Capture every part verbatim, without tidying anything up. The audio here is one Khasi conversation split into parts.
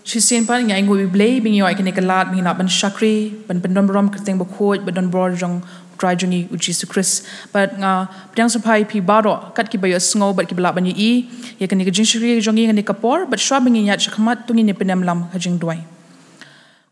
Shisien pat ngi ainguh ïa U Blei ba ngi ïoh ïa kane ka lad ba ngi lah ban shakri, ban pyndon burom kyrteng bakhuid, ban don bor jong U Trai jong ngi U Jisu Khrist. Bad nga pdiang sngewbha ïa phi baroh kat kiba ïohsngew bad kiba lah ban ïohi ïa kane ka jingshakri jong ngi ha kane ka por, bad shuwa ba ngin ïaid shakhmat to ngin ïa pynemlam ha ka jingduwai.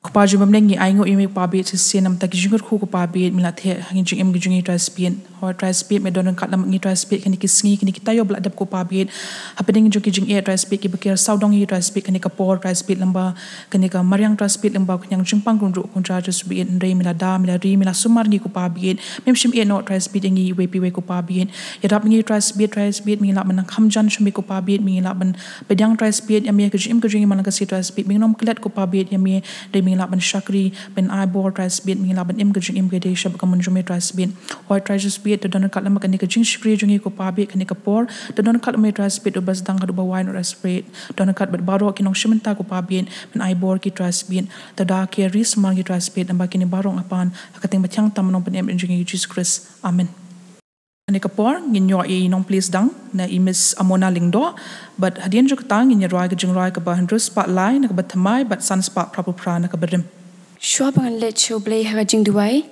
Ko Pa jong ngi ba ha bneng, ngi ainguh ïa me ko Pa Baieit shisien namar ki jingkyrkhu ko Pa Baieit, me la theh ha ki jingim ki jong ngi Trai Spirit. Hooid Trai Spirit, me don ryngkat lem bad ngi Trai Spirit, kine ki sngi, kine ki taïew ba la dep ko Pa Baieit. Hapdeng jong ki jingeh Trai Spirit kiba ker sawdong ngi Trai Spirit, kane ka por Trai Spirit, lyngba kane ka mariang Trai Spirit, lyngba ka khñiang jingpang kynrad ruh ko Trai Jisu Baieit, hynrei me la da, me la ri, me la sumar ngi ko Pa Baieit. Mem shym ïeh noh Trai Spirit ïa ngi iwei pa iwei ko Pa Baieit. Ïarap ngi Trai Spirit, Trai Spirit, me ngi lah ban nang kham jan shong beit ko Pa Baieit, me ngi lah ban pdiang Trai Spirit ïa me ha ka jingim ka jong ngi man la ka sngi Trai Spirit, me ngi nym klet ko Pa Baieit ïa me, hynrei me ngi lah ban shakri, ban ai bor Trai Spirit, me ngi lah ban im ka jingim ka dei sha ka mon jong me Trai Spirit. Hooid Trai Jisu Baieit, to don ryngkat lem bad kane ka jingshakri jong ngi ko Pa Baieit, kane ka por, to don ryngkat lem bad me Trai Spirit, uba sdang haduh uba wai noh Trai Spirit, to don ryngkat bad baroh ki nongshim bynta ko Pa Baieit, ban ai bor ki Trai Spirit, to da ki ri sumar ngi Trai Spirit, namar kine baroh nga pan ha ka kyrteng bathiang tam Nongpynim jong ngi Jisu Khrist. Amen. Kane ka por ngin ïoh ïa i nongplie sdang, na i Miss Amona Lyngdoh, bad hadien jong kata ngin ïa rwai ka jingrwai kaba hynriew spah lai na kaba thymmai bad san spah phra phew phra na kaba rim. Shuwa ba ngan leit sha U Blei ha ka jingduwai,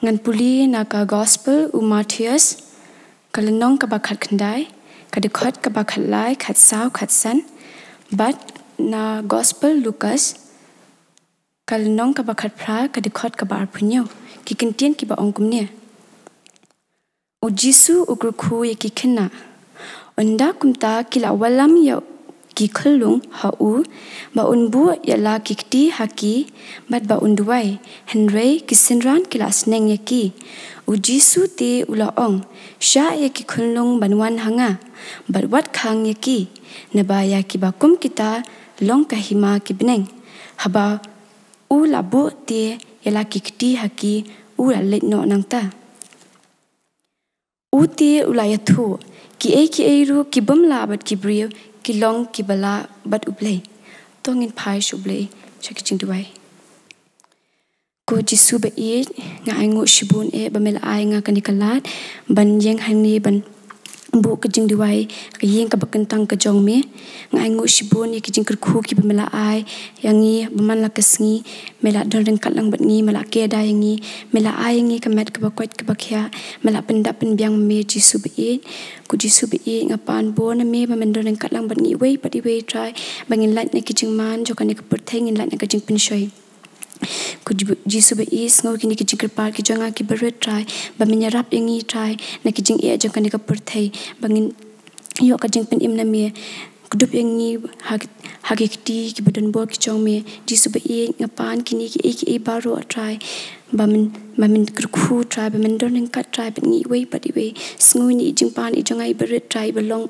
ngan pule na ka Gospel u Mathaios, ka lynnong kaba khatkhyndai, ka dkhot kaba khatlai, khatsaw, khatsan, bad na Gospel Lukas, ka lynnong kaba khatphra, ka dkhot kaba arphew hynñiew. Ki kyntien kiba ong kumne. U Jisu u kyrkhu ïa ki khynnah. Ynda kumta ki la wallam ïa ki khyllung ha u, ba un buh ïa la ki kti ha ki, bad ba un duwai, hynrei ki synran ki la sneng ïa ki. U Jisu te u la ong, shah ïa ki khyllung ban wan ha nga, bad wat khang ïa ki, naba ïa kiba kum kita long ka hima ki bneng. Haba u la buh te ïa la ki kti ha ki, u la leit noh nangta. U te u la ïathuh, kiei kiei ruh ki bym lah bad ki briew, ki long kiba lah bad U Blei. To ngin phai sha U Blei, sha ki jingduwai. Ko Jisu baieit, nga ainguh shibun eh ba me la ai nga kane ka lad ban ïeng hangne ban buh ka jingduwai, ka ïing kaba kyntang ka jong me. Nga ainguh shibun ïa ki jingkyrkhu kiba me la ai ïa ngi ba man la ka sngi, me la don ryngkat lang bad ngi, me la kyrkhu ïa ngi, me la ai ïa ngi ka met kaba koit kaba khiah, me la pyndap pynbiang me Jisu baieit. Ko Jisu baieit, nga pan bor na me ba men don ryngkat lang bad ngi iwei pa iwei Trai, ba ngin lait na ki jingman jong kane ka pyrthei, ngin lait na ka jingpynshoi. Ko Ji-, Jisu baieit, sngew kine ki jingkyrpad ki jong nga kiba rit Trai, ba men ïarap ïa ngi Trai, na ki jingeh jong kane ka pyrthei, ba ngin ïoh ka jingpynim na me, kdup ïa ngi ha ki, ha ki kti kiba don bor ki jong me. Jisu baieit, nga pan kine kiei kiei baroh Trai, ba men, ba men kyrkhu Trai, ba men don ryngkat Trai bad ngi iwei pa iwei. Sngew ïa i jingpan i jong nga iba rit Trai, iba long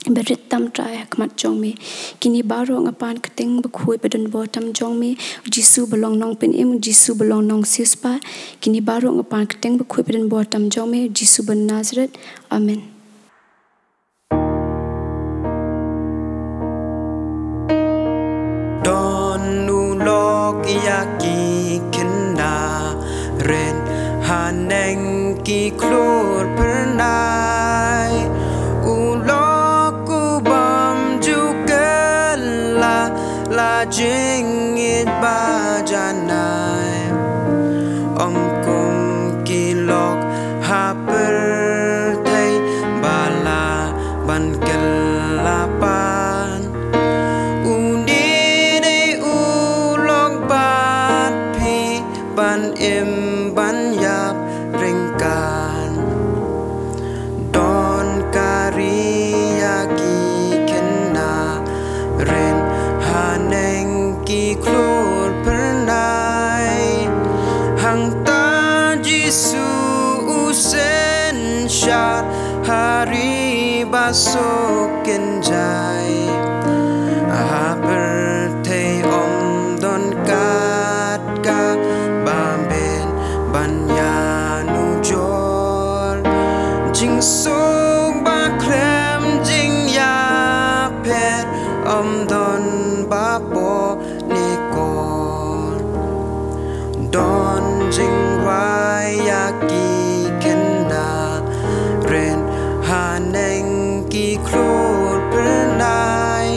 ba rit tam Trai ha khmat jong me. Kine baroh nga pan kyrteng bakhuid ba don bor tam jong me, U Jisu ba long Nongpynim, U Jisu ba long Nongsiewspah. Kine baroh nga pan kyrteng bakhuid ba don bor tam jong me, U Jisu ba Nasaret. Amen. Don u lok ïa ki khynnah rit haneng ki khlur phyrnai. U lok u bym ju kylla la jingïeit ba janai. Ym kum ki lok ha pyrthei ba lah ban kylla pan. Une dei u lok bad phi ban im ban ïap ryngkat. Don ka ri ïa ki khynnah rit haneng ki khlur phyrnai. Hangta Jisu u synshar ha ri ba suk kynjai. Ha pyrthei ym don kat kaba bit ban ïanujor. Jingsuk ba khlem jingïapher ym don ba poi ne kor. Don jingrwai ïa ki khynnah rit haneng ki khlur phyrnai.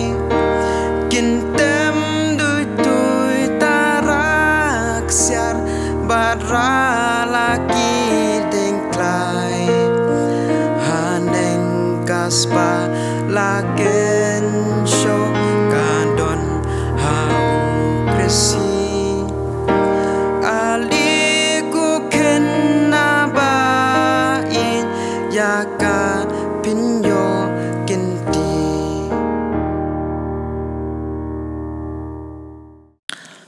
Kin tem Spah la ken sho ka don ha u Kristi. Ali ku ken na ba in ya ka pynyo ken ti.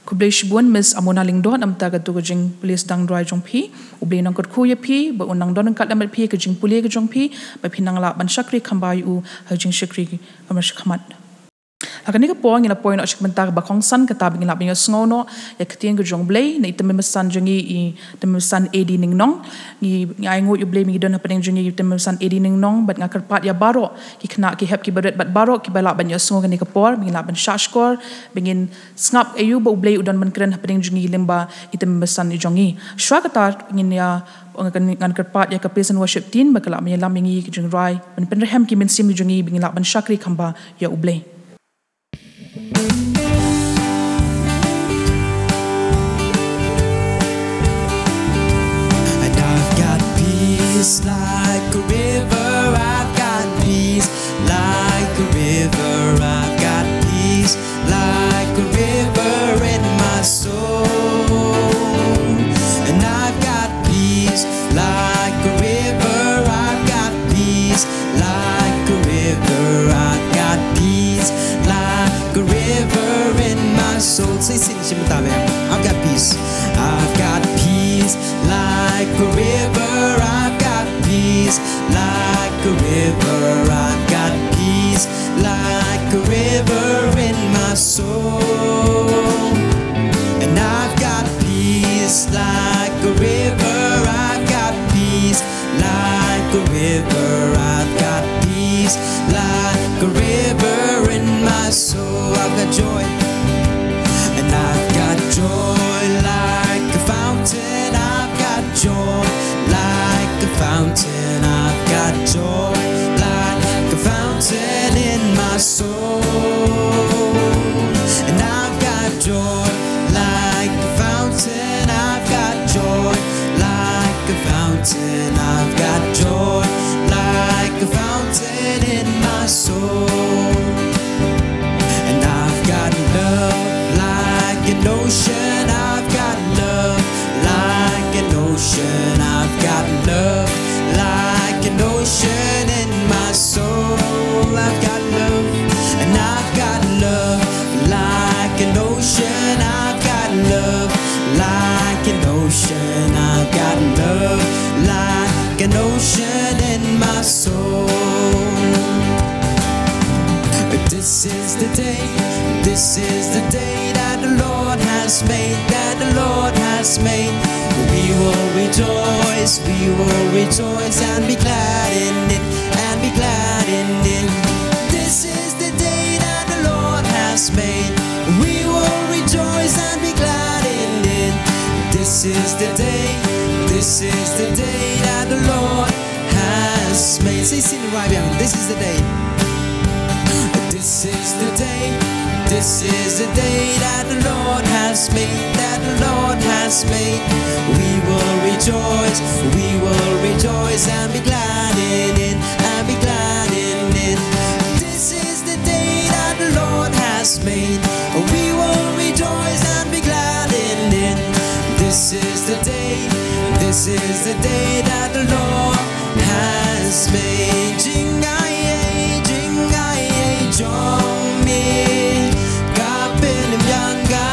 Khublei shibun Miss Amona Lyngdoh namar kata ka jingpule sdang dry jong phi. U Blei nang kyrkhu ïa phi, ba un nang don ryngkat lem bad phi ka jingpule ka jong phi, ba phin nang lah ban shakri kham bha ïa u ha ka jingshakri kamar shakhmat. Ha kane ka por ngi la poi noh sha ka bynta kaba kongsan kata ba ngin lah ban ïohsngew noh ïa ka ktien ka jong u Blei na i tymmen basan jong ngi i tymmen basan Edi Ningnong. Ngi, ngi ai nguh ïa u Blei ba ngi don hapdeng jong ngi i tymmen basan Edi Ningnong bad nga kyrpad ïa baroh ki khynnah ki hep ki barit bad baroh kiba lah ban ïohsngew kane ka por ba ngin lah ban shahshkor ba ngin sngap aïu ba u Blei u don ban kren hapdeng jong ngi lyngba i tymmen basan i jong ngi. Shuwa kata ngin ïa, ngan kyrpad ïa ka praise and worship team ba ka lah ban ïalam ïa ngi ka jingrwai ban pynrhem ki mynsiem ki jong ngi ba ngin lah ban shakri kham bha ïa u Blei. And I've got peace like a river. I've got peace like a river. I've got peace like a river in my soul. And I've got peace like a river. I've got peace like a river. I've got peace like a river in my soul. Say, sing, sing, I've got peace. I've got peace like a river. I've got peace like a river. I've got peace like a river in my soul. And I've got peace like a river. I've got peace like a river. I've got peace like a river in my soul. I've got joy. And I've got joy like a fountain. I've got joy like a fountain. I've got joy like a fountain in my soul. And I've got joy like a fountain. I've got joy like a fountain. I've got joy like a fountain in my soul. And I've got love like an ocean. I've got love like an ocean. I've got love like an ocean in my soul. I've got love, and I've got love like an ocean. I've got love like an ocean. I've got love like an ocean in my soul. This is the day, this is the day that the Lord has made, that the Lord has made. We will rejoice, we will rejoice and be glad in it, and be glad in it. This is the day that the Lord has made. We will rejoice and be glad in it. This is the day, this is the day that the Lord has made. Say, sing right behind. This is the day. This is the day. This is the day that the Lord has made. That the Lord has made. We will rejoice. We will rejoice and be glad in it. And be glad in it. This is the day that the Lord has made. We will rejoice and be glad in it. This is the day. This is the day that the Lord has made. Jingaiei, jingaiei jong me, ka pynim ïa nga.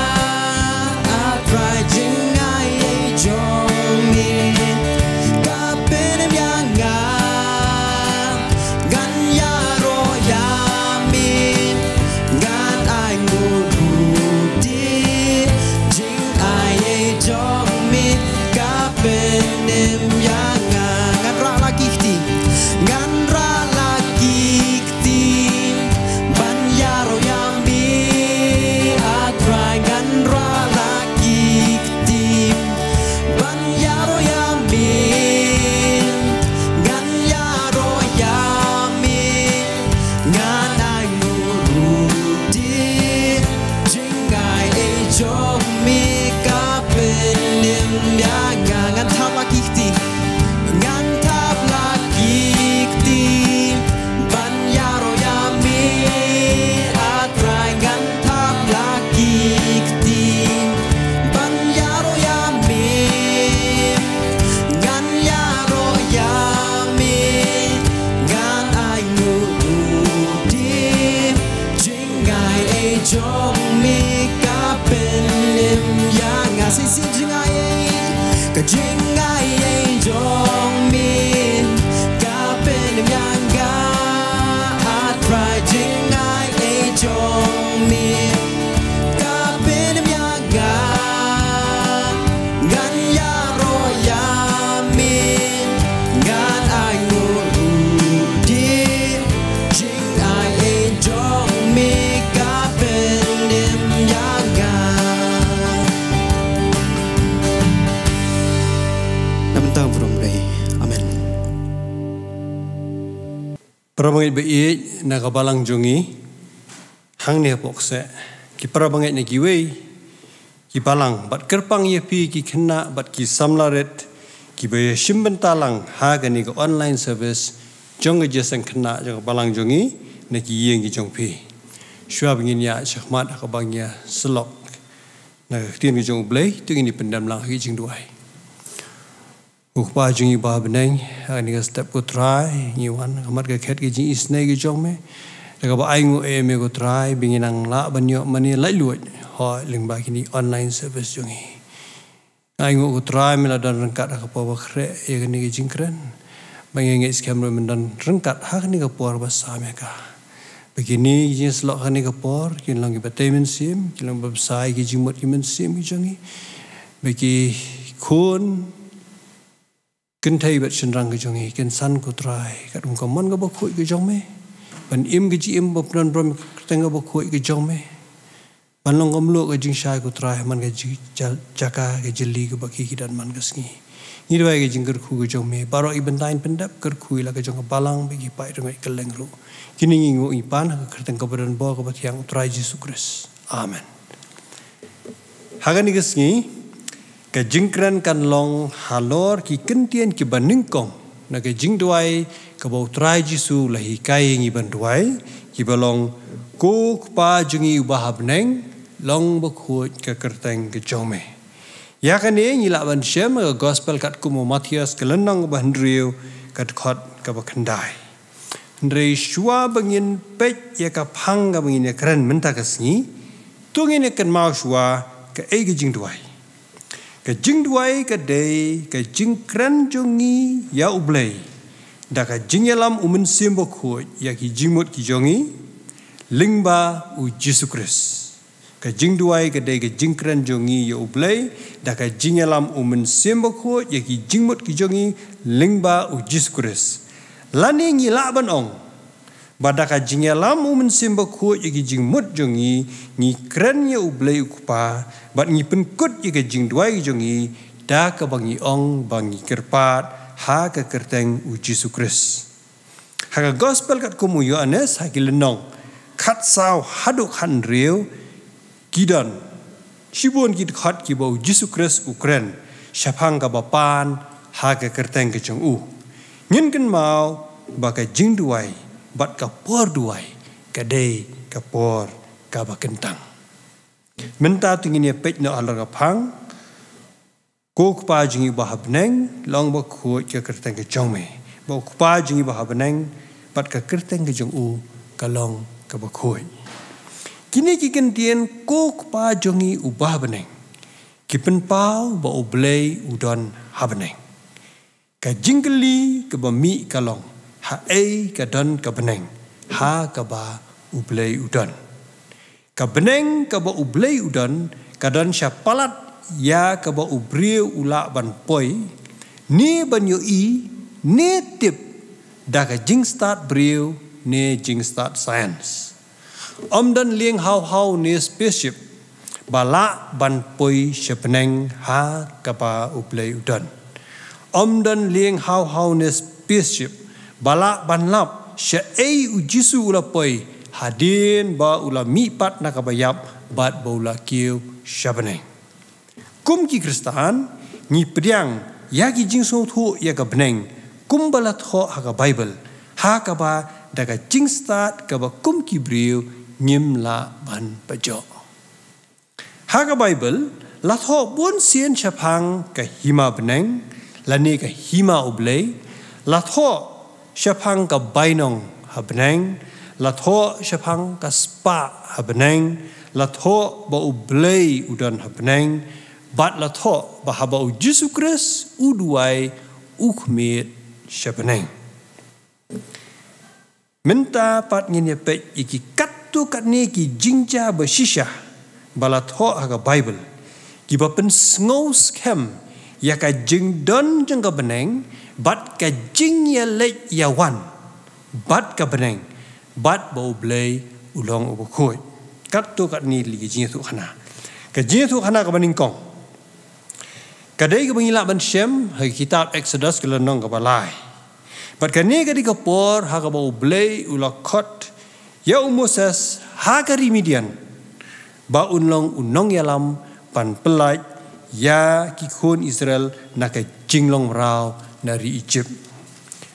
I'll cry, jingaiei jong me, ka pynim ïa nga. Ngan ïaroh ïa me, ngan ai nguh ruh de. Jingaiei jong me, ka pynim ïa nga. Ngan rah la ki kti, ngan rah Para bangeit ba ïeit na ka balang jong ngi, hangne ha Phongseh, ki para bangeit na kiwei ki balang, bad kyrpang ïa phi ki khynnah bad ki samla rit kiba ïashim bynta lang ha kane ka online service jong ka jingïaseng khynnah jong ka balang jong ngi na ki ïing ki jong phi. Shuwa ba ngin ïaid shakhmat ha kaba ngin ïasyllok na ka ktien ka jong U Blei, to ngin ïa pyndem lang ha ki jingduwai. Ko Kpa jong ngi ba ha bneng, ha kane ka step ko Trai, ngi wan ha khmat ka khet ka jingisynei ka jong me. Da kaba ainguh ïa me ko Trai, ba ngin nang lah ban ïoh mane laitluid, hooid lyngba kine online service jong ngi. Ainguh ko Trai, me la don ryngkat ha ka por ba khreh ïa kane ka jingkren. Ba ngi ngeit skhem ruh men don ryngkat ha kane ka por ba sam ïa ka. Ba kine ki jingïasyllok ha kane ka por kin long kiba tei mynsiem, kin long ba bsa ïa ki jingmut ki mynsiem ki jong ngi. Ba ki khun kynthei bad shynrang ki jong ngi kin san ko Trai katkum ka mon kaba khuid ka jong me, ban im ka jingim ba pynban burom ïa ka kyrteng kaba khuid ka jong me, ban long ka mluh ka jingshai ko Trai ha man ka ji-, ja-, jaka ka jylli kaba ki ki don man ka sngi. Ngi duwai ka jingkyrkhu ka jong me, baroh ki bynta ngin pyndep, kyrkhu ïa la ka jong ka balang bad ki paid rangbah kylleng ruh. Kine ngi nguh ngi pan ha ka kyrteng kaba donbor kaba thiang U Trai Jisu Khrist. Amen. Ha kane ka sngi, ka jingkren kan long halor ki kyntien kiba nyngkong na ka jingduwai kaba U Trai Jisu u la hikai ïa ngi ban duwai, kiba long: Ko Kpa jong ngi uba ha bneng, long bakhuid ka kyrteng ka jong me. Ïa kane ngi lah ban shem ha ka Gospel katkum u Mathaios, ka lynnong kaba hynriew, ka dkhot kaba khyndai. Hynrei shuwa ba ngin peit ïa ka phang kaba ngin ïakren mynta ka sngi, to ngin ïa kynmaw shuwa kaei ka jingduwai. Ka jingduwai ka dei ka jingkren jong ngi ïa U Blei da ka jingïalam U Mynsiem Bakhuid ïa ki jingmut ki jong ngi, lyngba U Jisu Khrist. Ka jingduwai ka dei ka jingkren jong ngi ïa U Blei da ka jingïalam U Mynsiem Bakhuid ïa ki jingmut ki jong ngi, lyngba U Jisu Khrist. Lane ngi lah ban ong ba da ka jingïalam U Mynsiem Bakhuid ïa ki jingmut jong ngi, ngi kren ïa U Blei U Kpa, bad ngi pynkut ïa ka jingduwai jong ngi da kaba ngi ong ba ngi kyrpad ha ka kyrteng U Jisu Khrist. Ha ka Gospel katkum u Ïoannis, ha ki lynnong khatsaw haduh khathynriew, ki don shibun ki dkhot kiba U Jisu Khrist u kren shaphang kaba pan ha ka kyrteng ka jong u. Ngin kynmaw ba ka jingduwai bad ka por duwai ka dei ka por kaba kyntang. Mynta to ngin ïa peit noh halor ka phang: Ko Kpa jong ngi uba ha bneng, long bakhuid ka kyrteng ka jong me. Ba U Kpa jong ngi uba ha bneng bad ka kyrteng ka jong u ka long kaba khuid. Kine ki kyntien Ko Kpa jong ngi uba ha bneng ki pynpaw ba U Blei u don ha bneng. Ka jingkylli kaba mih ka long, haei ka don ka bneng ha kaba U Blei u don? Ka bneng kaba U Blei u don ka don sha palat ïa kaba u briew u lah ban poi, ne ban ïohi, ne tip da ka jingstad briew ne jingstad science. Ym don lieng hawhaw ne spaceship ba lah ban poi sha bneng ha kaba U Blei u don. Ym don lieng hawhaw ne spaceship ba lah ban lap shaei U Jisu u la poi hadien ba u la mihpat na kaba ïap bad ba u la kiew sha bneng. Kum ki Khristan, ngi pdiang ïa ki jingsngewthuh ïa ka bneng kumba la thoh ha ka Baibl, ha kaba da ka jingstad kaba kum ki briew ngim lah ban pajok. Ha ka Baibl la thoh bun sien shaphang ka hima bneng lane ka hima U Blei, la thoh shaphang ka bainong ha bneng, la thoh shaphang ka spah ha bneng, la thoh ba U Blei u don ha bneng, bad la thoh ba haba U Jisu Khrist u duwai u khmih sha bneng. Mynta pat ngin ïa peit ïa ki katto katne ki jingjia ba shisha ba la thoh ha ka Baibl, kiba pynsngew skhem ïa ka jingdon jong ka bneng bad ka jingïaleit ïawan bad ka bneng, bad ba U Blei u long uba khuid. Katto katne ki jingïathuhkhana. Ka jingïathuhkhana kaba nyngkong ka dei kaba ngi lah ban shem ha ka kitab Exodus, ka lynnong kaba lai. Bad kane ka dei ka por ha kaba U Blei u la khot ïa u Moses ha ka ri Midian, ba un long u nongïalam ban pyllait ïa ki khun Israel na ka jinglong mraw na ri Egypt.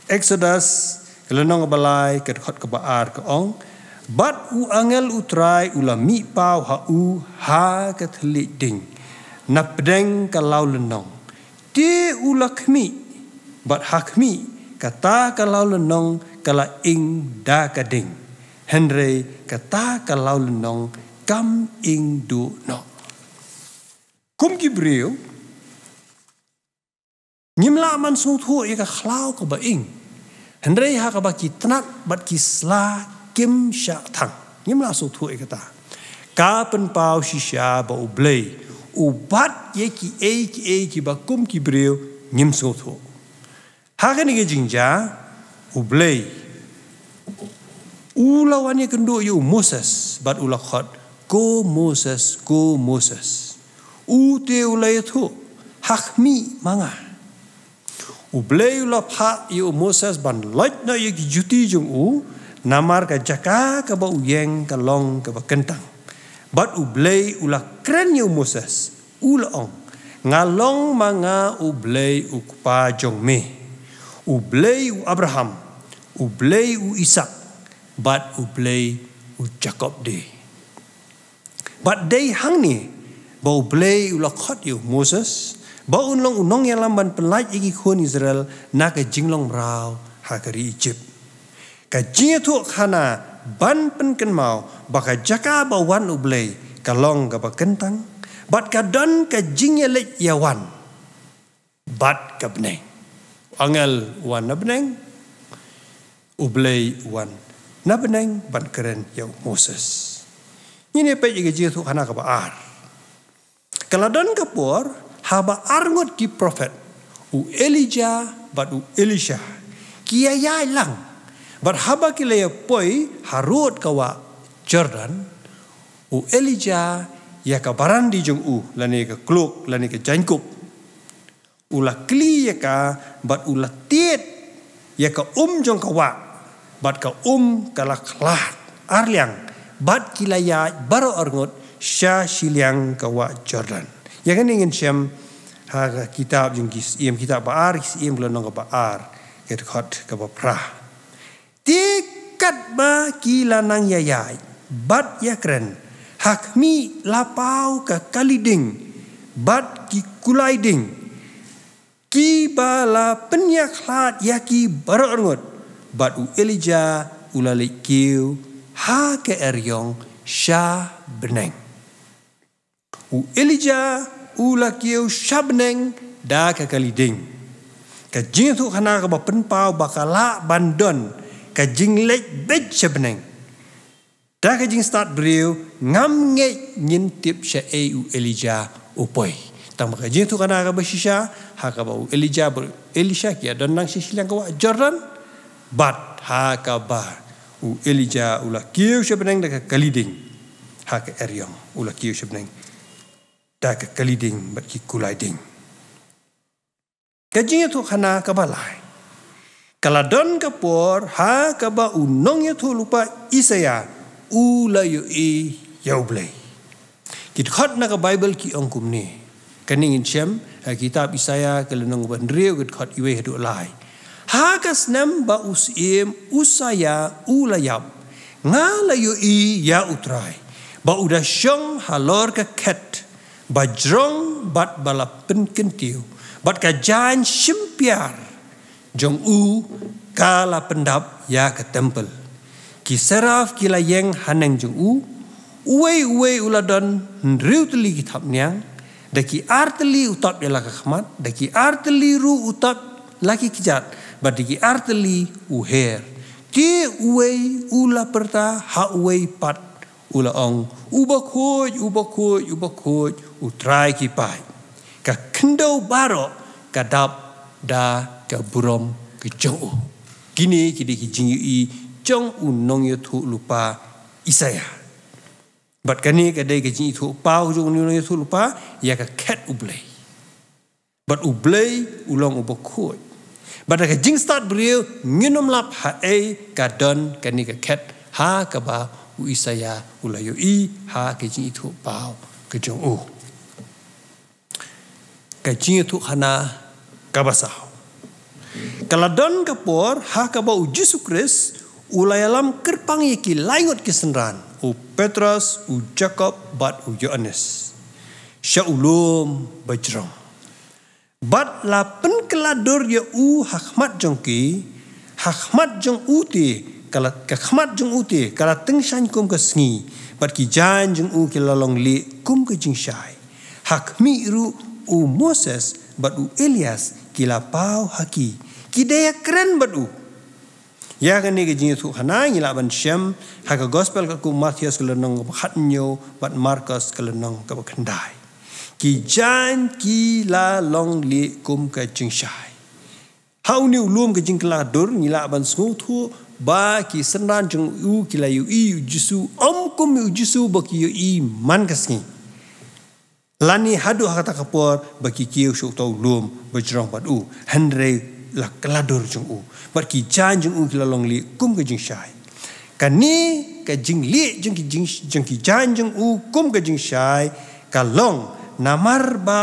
Exodus ka lynnong kaba lai, ka dkhot kaba ar ka ong, bad u angel U Trai u la mih paw ha u ha ka thylliej ding na pdeng ka law lynnong. Te u la khmih, bad ha khmih kata ka law lynnong ka la ing da ka ding, hynrei kata ka law lynnong kam ing duh noh. Kum ki briew, ngim lah ban sngewthuh ïa ka khlaw kaba ing, hynrei ha kaba ki tnat bad ki sla kim shah thang, ngim lah sngewthuh ïa kata. Ka pynpaw shisha ba U Blei u bat ïa kiei kiei kiba kum ki briew ngim sngewthuh. Ha kane ka jingjia, U Blei u la wan ïakynduh ïa u Moses bad u la khot, "Ko Moses, ko Moses." U te u la ïathuh, "Ha khmih ma nga." U Blei u la phah ïa u Moses ban loit noh ïa ki juti jong u, namar ka jaka kaba u ïeng ka long kaba kyntang. Bad U Blei u la kren ïa u Moses, u la ong, "Nga long ma nga U Blei u kpa jong me, U Blei u Abraham, U Blei u Isak, bad U Blei u Jakob de." Bad dei hangne ba U Blei u la khot ïa u Moses ba un long u nongïalam ban pyllait ïa ki khun Israel na ka jinglong mraw ha ka ri Egypt. Ka jingïathuhkhana ban pynkynmaw ba ka jaka ba wan U Blei ka long kaba kyntang, bad ka don ka jingïaleit ïawan bad ka bneng. Angel u wan na bneng, U Blei u wan na bneng ban kren ïa u Moses. Ngin ïa peit ïa ka jingïathuhkhana kaba ar. Ka la don ka por haba arngut ki prophet, u Elijah bad u Elisha, ki ïaïaid lang, bad haba ki la ïa poi harud ka wah Jordan, u Elijah ïa ka barandi jong u, lane ka cloak, lane ka jaiñkup, u la kli ïa ka, bad u la tied ïa ka um jong ka wah, bad ka um ka la khlad arliang, bad ki la ïaid baroh arngut sha shiliang ka wah Jordan. Ïa kane ngin shem ha ka kitab jong Ki Syiem, kitab ba ar Ki Syiem, ka lynnong kaba ar, ka dkhot kaba phra. Te katba ki la nang ïaïaid bad ïakren, ha khmih la paw ka kali ding bad ki kulai ding, kiba la pynïakhlad ïa ki baroh arngut, bad u Elijah u la leit kiew ha ka eriong sha bneng. U Elijah u la kiew sha bneng da ka kali ding. Ka jingïathuhkhana kaba pynpaw ba ka lah ban don ka jingleit beit sha bneng. Da ka jingstad briew ngam ngeit ngin tip shaei u Elijah u poi. Tangba ka jingïathuhkhana kaba shisha ha kaba u Elijah bad u Elisha ki ïa don lang sha shiliang ka wah Jordan, bad ha kaba u Elijah u la kiew sha bneng da ka kali ding. Ha ka eriong u la kiew sha bneng da ka kali ding bad ki kulai ding. Ka jingïathuhkhana kaba lai. Ka la don ka por ha kaba u nongïathuhlypa Isaiah u la ïohi ïa U Blei. Ki dkhot na ka Baibl ki ong kumne. Kane ngin shem ha kitab Isaiah ka lynnong ba hynriew, ka dkhot wei haduh lai. Ha ka snem ba u syiem Usiah u la ïap, nga la ïohi ïa U Trai ba u da shong halor ka khet ba jrong bad ba la pynkyntiew, bad ka jaiñ shim piar jong u ka la pyndap ïa ka templ. Ki seraph ki la ïeng haneng jong u, uwei uwei u la don hynriew tylli ki thapniang, da ki ar tylli u tap ïa la ka khmat, da ki ar tylli ruh u tap la ki kjat, bad da ki ar tylli u her. Te uwei u la pyrta ha uwei pat, u la ong, "U bakhuid, u bakhuid, u bakhuid, U Trai ki paid. Ka khyndew baroh ka dap da ka burom ka jong u." Kine ki dei ki jingïohi jong u nongïathuhlypa Isaiah. Bad kane ka dei ka jingïathuhpaw jong u nongïathuhlypa ïa ka khet U Blei. Bad U Blei u long u bakhuid. Bad da ka jingstad briew ngin ym lap haei ka don kane ka khet ha kaba u Isaïah u la ïohi ha ka jingithuhpaw ka jong u. Ka jingïathuhkhana kaba saw. Ka la don ka por ha kaba u Jisu Khrist u la ïalam kyrpang ïa ki lai ngut ki synran, u Petros, u Jakob bad u Ïoannis, sha u lum bajrong. Bad la pynkylla dur ïa u ha khmat jong ki, ha khmat jong u te, ka la, ka khmat jong u te ka la tyngshaiñ kum ka sngi, bad ki jaiñ jong u ki la long lieh kum ka jingshai. Ha khmih ruh u Moses bad u Elias ki la paw ha ki, ki da ïakren bad u. Ïa kane ka jingïathuhkhana ngi lah ban shem ha ka Gospel katkum u Mathaios ka lynnong kaba khathynñiew bad Markos ka lynnong kaba khyndai. Ki jaiñ ki la long lieh kum ka jingshai. Ha une u lum ka jingkylla dur ngi lah ban sngewthuh ba ki synran jong u ki la ïohi ïa u Jisu, ym kum ïa u Jisu ba ki ïohi man ka sngi. Lane haduh ha kata ka por ba ki kiew sha uta u lum bajrong bad u, hynrei la kylla dur jong u bad ki jaiñ jong u ki la long lieh kum ka jingshai. Kane ka jinglieh jong ki jing, jong ki jaiñ jong u kum ka jingshai ka long namar ba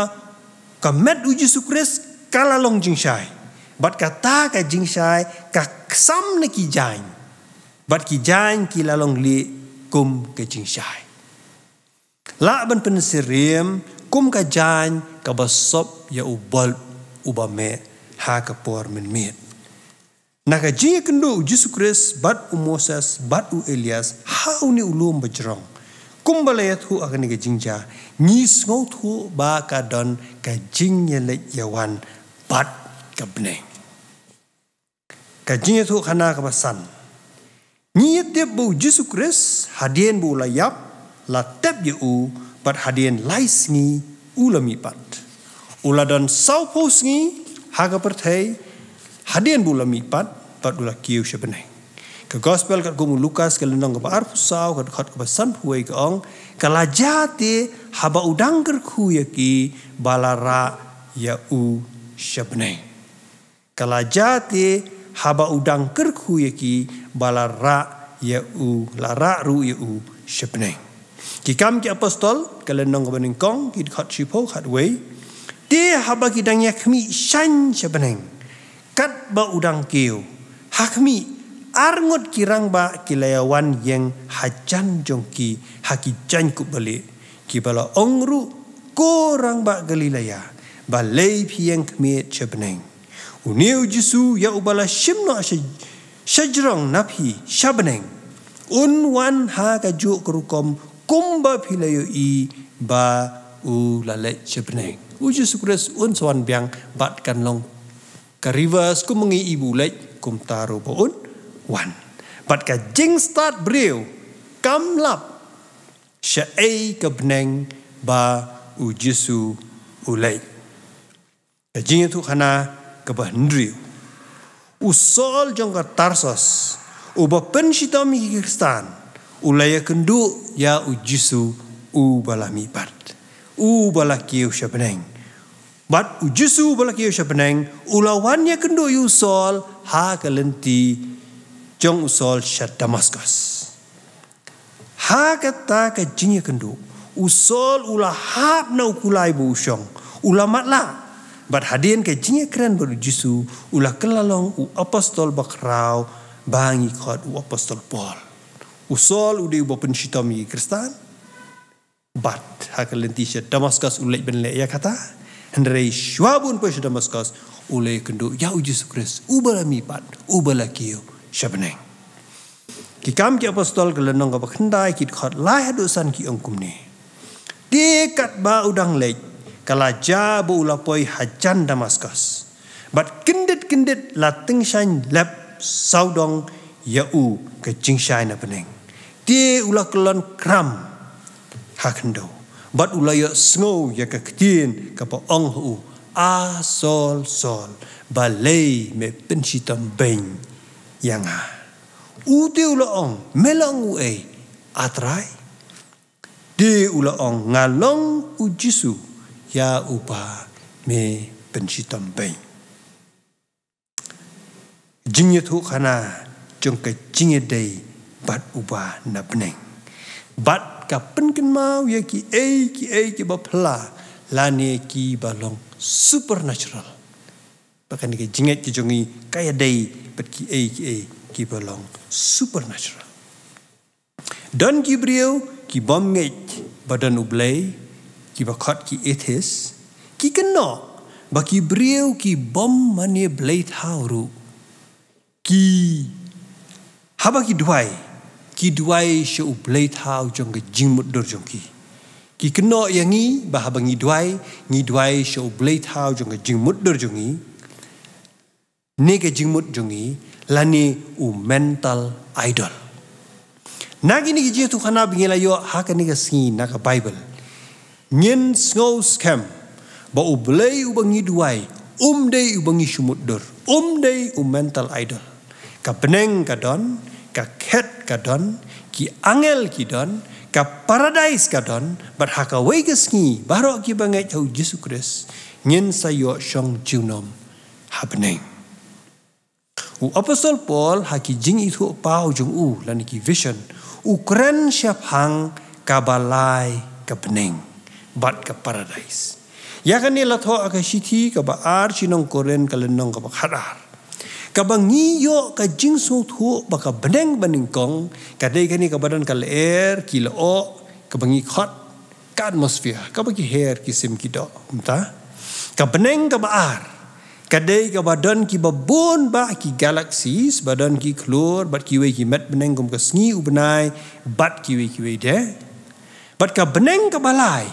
ka met u Jisu Khrist ka la long jingshai, bad kata ka jingshai ka ksam na ki jaiñ, bad ki jaiñ ki la long lieh kum ka jingshai. Lah ban pynsyriem kum ka jaiñ kaba sop ïa u bulb uba meh ha ka por mynmiet. Na ka jingïakynduh u Jisu Khrist bad u Moses bad u Elias ha une u lum bajrong, kumba la ïathuh ha kane ka jingjia, ngi sngewthuh ba ka don ka jingïaleit ïawan bad ka bneng. Ka jingïathuhkhana kaba san. Ngi ïatip ba u Jisu Khrist hadien ba u la ïap, la tep ïa u, bad hadien lai sngi u la mihpat. U la don sawphew sngi ha ka pyrthei hadien ba u la mihpat bad u la kiew sha bneng. Ka Gospel katkum u Lukas ka lynnong kaba arphew saw ka dkhot kaba sanphew wei ka ong, ka la jia te haba u dang kyrkhu ïa ki ba la rah ïa u sha bneng. Ka la jia te haba u dang kyrkhu ïa ki ba la rah ïa u, la rah ruh ïa u sha bneng. Ki Kam ki Apostol ka lynnong kaba nyngkong ki dkhot shiphew khatwei. Te haba ki dang ïakhmih shaiñ sha bneng katba u dang kiew, ha khmih, ar ngut ki rangbah ki la ïawan ïeng hajan jong ki ha ki jaiñkup balieh, kiba la ong ruh, ko rangbah Galilea, balei phi ïeng khmied sha bneng? Une u Jisu ïa uba la shim noh sha, sha jrong na phi sha bneng, un wan ha kajuh ka rukom kumba phi la ïohi ba u la leit sha bneng. U Jisu Khrist un sa wan biang bad kan long ka reverse, kum ngi i ba u leit kumta ruh ba un wan. Bad ka jingstad briew kam lap shaei ka bneng ba u Jisu u leit. Ka jingïathuhkhana kaba hynriew. U Saul jong ka Tarsos, uba pynshitom ïa ki Khristan, u la ïakynduh ïa u Jisu uba la mihpat, uba la kiew sha bneng. Bad u Jisu uba la kiew sha bneng u la wan ïakynduh ïa u Saul ha ka lynti jong u Saul sha Damaskos. Ha kata ka jingïakynduh, u Saul u la hap na u kulai ba u shong, u la matlah. Bad hadien ka jingïakren bad u Jisu, u la kylla long u apostol bakhraw ba ngi khot u apostol Paul. U Saul u dei uba pynshitom ïa ki Khristan. Bad ha ka lynti sha Damaskos u leit ban leh ïa kata. Hynrei shuwa ba un poi sha Damaskos, u la ïakynduh ïa u Jisu Khrist uba la mihpat, uba la kiew sha bneng. Ki Kam ki Apostol ka lynnong kaba khyndai ki dkhot lai haduh san ki ong kumne. Te katba u dang leit, ka la jia ba u la poi hajan Damaskos. Bad kyndit kyndit la tyngshaiñ lep sawdong ïa u ka jingshai na bneng. Te u la kyllon kram ha khyndew. Bad u la ïohsngew ïa ka ktien kaba ong ha u, A Saul, Saul, balei me pynshitom beiñ ïa nga? U te u la ong, me long uei, A Trai? Te u la ong, nga long u Jisu, ïa uba me pynshitom beiñ. jingïathuhkhana jong ka jingïadei bad uba na bneng. Bad ka pynkynmaw ïa kiei kiei kiba phylla lane kiba long supernatural. Bad kane ka jingngeit ka jong ngi ka ïadei bad kiei kiei kiba long supernatural. Don ki briew ki bym ngeit ba don U Blei, kiba khot ki atheist, ki kynnoh ba ki briew ki bym mane blei thaw ruh, ki, haba ki duwai, ki duwai sha u blei thaw jong ka jingmutdur jong ki. Ki kynnoh ïa ngi ba haba ngi duwai, ngi duwai sha u blei thaw jong ka jingmutdur jong ngi, ne ka jingmut jong ngi, lane u mental idol. Na kine ki jingïathuhkhana ba ngi la ïoh ha kane ka sngi na ka Bible, ngin sngew skhem ba U Blei uba ngi duwai um dei uba ngi shu mutdur, um dei u mental idol. Ka bneng ka don, ka khet ka don, ki angel ki don, ka paradais ka don, bad ha kawei ka sngi baroh kiba ngeit ha U Jisu Khrist ngin sa ïoh shong junom ha bneng. U Apostol Paul ha ki jingithuhpaw jong u lane ki vision, u kren shaphang kaba lai ka bneng bad ka paradais. Ïa kane la thoh ha ka shithi kaba ar sha ki nong Korinth, ka lynnong kaba khatar. Kaba ngi ïoh ka jingsngewthuh ba ka bneng banyngkong ka dei kane kaba don ka lyer, ki lyoh, kaba ngi khot ka atmosphere, kaba ki her ki sim ki doh, kumta. Ka bneng kaba ar ka dei kaba don kiba bun bah ki galaxies, ba don ki khlur bad kiwei ki met bneng kum ka sngi, u bnai bad kiwei kiwei de. Bad ka bneng kaba lai,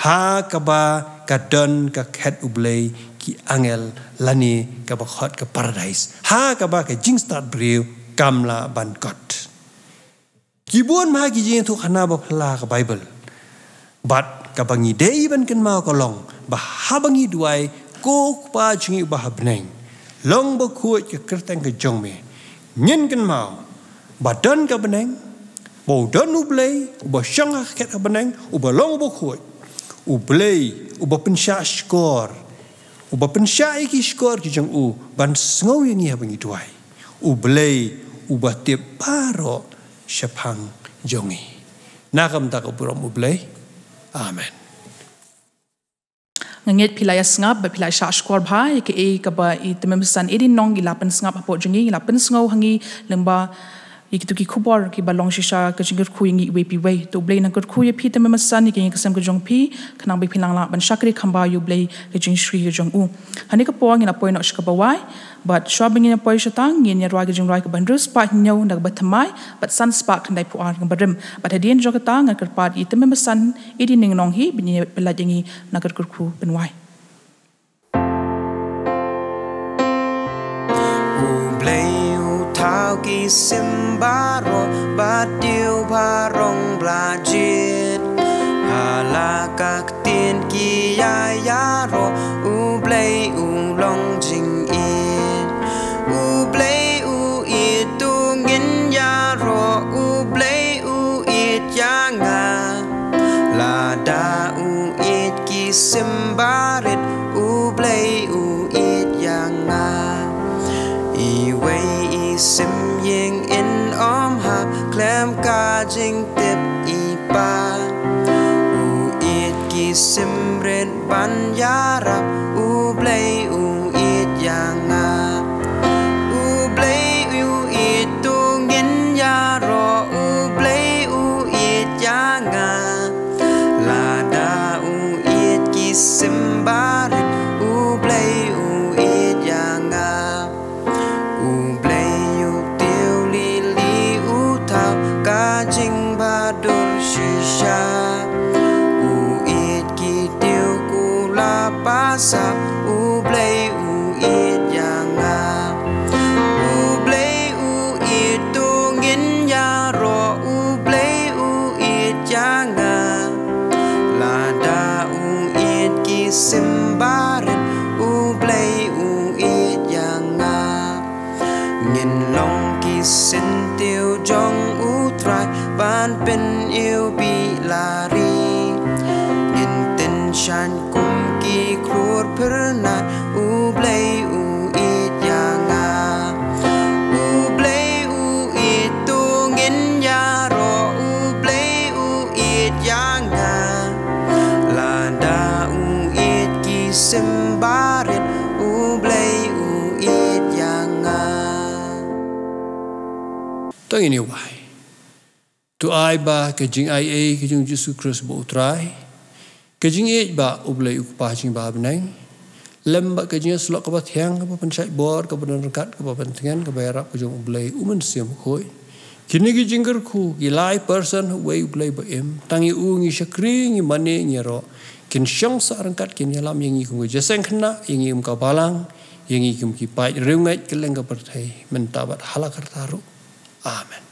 ha kaba ka don ka khet U Blei, ki angel, lane kaba khot ka paradais, ha kaba ka jingstad briew kam lah ban kot. Ki bun bah ki jingïathuhkhana ba phylla ka Bible. Bad kaba ngi dei ban kynmaw ka long ba haba ngi duwai, Ko Kpa jong ngi uba ha bneng, long bakhuid ka kyrteng ka jong me. Ngin kynmaw ba don ka bneng, ba u don U Blei uba shong ha ka khet ka bneng, uba long bakhuid. U Blei uba pynshah shkor, uba pynshah ïa ki shkor ki jong u ban sngew ïa ngi haba ngi duwai. U Blei uba tip baroh shaphang jong ngi. Na ka bynta ka burom U Blei. Amen. Nga ngeit phi la ïa sngap bad phi la ïa shah shkor bha ïa kaei kaba i Tymmen Basan Eddie Nong i la pynsngap hapoh jong ngi, i la pynsngew ha ngi lyngba ïa kito ki khubor kiba long shisha ka jingkyrkhu ïa ngi iwei pa iwei. To U Blei un kyrkhu ïa phi Tymmen Basan ïa ka jingïaseng ka jong phi, khnang ba phin nang lah ban shakri kham bha ïa U Blei ka jingshngaiñ ka jong u. Ha kane ka por ngin ïa poi noh sha kaba wai. Bad shuwa ba ngin ïa poi shata, ngin ïa rwai ka jingrwai kaba hynriew spah hynñiew na kaba thymmai bad san spah khyndaiphew ar na kaba rim. Bad hadien jong kata ngan kyrpad ïa i Tymmen Basan Eddie Nong hi ban ïa pynlait ïa ngi na ka kyrkhu pynwai. U Blei u thaw ki sim baroh bad diew baroh ba la jied. Ha la ka ktien ki ïa ïaroh, U Blei u long jingïeit. U Blei u ïeit to ngin ïaroh, U Blei u ïeit ïa nga. Lada u ïeit ki sim barit, U Blei u ïeit ïa nga. Iwei i sim ïing in ym hap khlem ka jingtip i Pa. U ïeit ki sim rit ban ïarap, U Blei u ïeit ïa nga. U Blei u ïeit to ngin ïaroh, U Blei u ïeit ïa nga. Lada u ïeit ki sim barit, U Blei u ïeit ïa nga. U Blei u tiew lili u thaw ka jingbhadur shisha. U ïeit ki tiew ku la pasap, U Blei u ïeit ïa nga. U Blei u ïeit to ngin ïaroh, U Blei u ïeit ïa nga. Lada u ïeit ki sim barit, U Blei u ïeit ïa nga. Ngin long ki syntiew jong U Trai ban pyniwbih lari. Ngin tynshaiñ kum ki khlur phyrnai, U Blei u ïeit ïa nga. To ngin ïa wai. To ai ba ka jingaiei ka jong u Jisu Khrist bad u Trai, ka jingïeit bad u Blei u Kpa jong ngi ba ha bneng, lem bad ka jingïasyllok kaba thiang, kaba pynshait bor, kaba don ryngkat, kaba pyntngen, kaba ïarap ka jong u Blei u Mynsiem Bakhuid, kine ki jingkyrkhu, ki lai person ha uwei u Blei ba im, tang ïa u ngi shakri, ngi mane, ngi ïaroh, kin shong sah ryngkat, kin ïalam ïa ngi kum ka jingïaseng khynnah, ïa ngi kum ka balang, ïa ngi kum ki paid riewngeit kylleng ka pyrthei, mynta bad hala karta ruh. Amen.